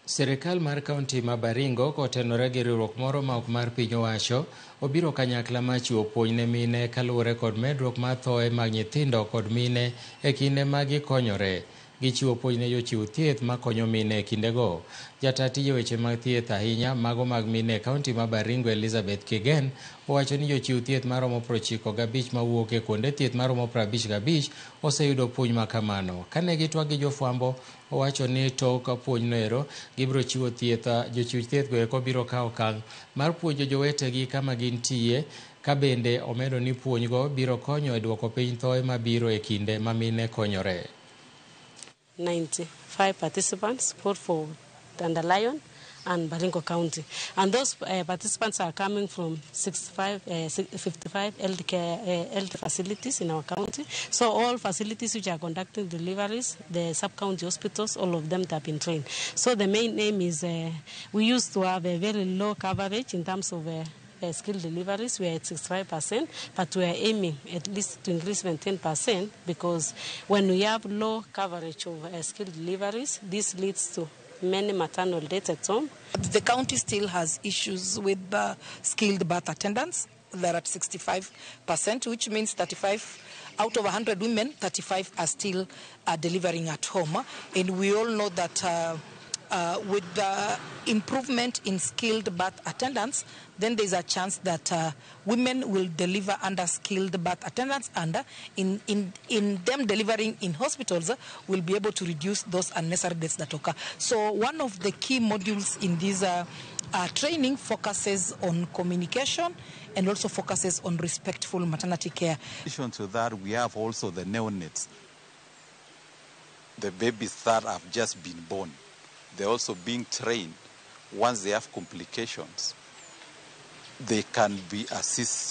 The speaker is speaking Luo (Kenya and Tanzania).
Sirikal mar kaunti ma Baringo kotenore gi riwruok moro ma ok mar piny owacho obiro kanyakla mar chiwo puonj ne mine kaluwore kod medruok mar thoe mag nyithindo kod mine e kinde ma gikonyore. Gichiwo puonj ne jochiw thieth makonyo mine e kindego. Jata tije weche mag thieth ahinya mago mag mine e kaunti ma Baringo Elizabeth Kigen owacho ni jochiw thieth maromo 95 mawuok e kuonde thieth maromo 55 oseyudo puonj ma kamano. Kane gitwak gi jofwambo owacho ni tok puonjno ero gibiro chiwo thieth jochiw thieth go eko biro kawo okang' mar puonjo jowetegi kama gintie ka bende omedo ni puonjgo biro konyo e duoko piny thoe mabiro e kinde ma mine konyore. 95 participants, both for Dandelion and Baringo County. And those participants are coming from 65, 55 health care, health facilities in our county. So all facilities which are conducting deliveries, the sub-county hospitals, all of them have been trained. So the main aim is we used to have a very low coverage in terms of skilled deliveries. We are at 65%, but we are aiming at least to increase by 10% because when we have low coverage of skilled deliveries, this leads to many maternal deaths at home. The county still has issues with skilled birth attendants. They're at 65%, which means 35 out of 100 women, 35 are still delivering at home. And we all know that with the improvement in skilled birth attendants, then there's a chance that women will deliver under skilled birth attendants, and in them delivering in hospitals, will be able to reduce those unnecessary deaths that occur. So one of the key modules in this training focuses on communication and also focuses on respectful maternity care. In addition to that, we have also the neonates, the babies that have just been born. They're also being trained. Once they have complications, they can be assisted.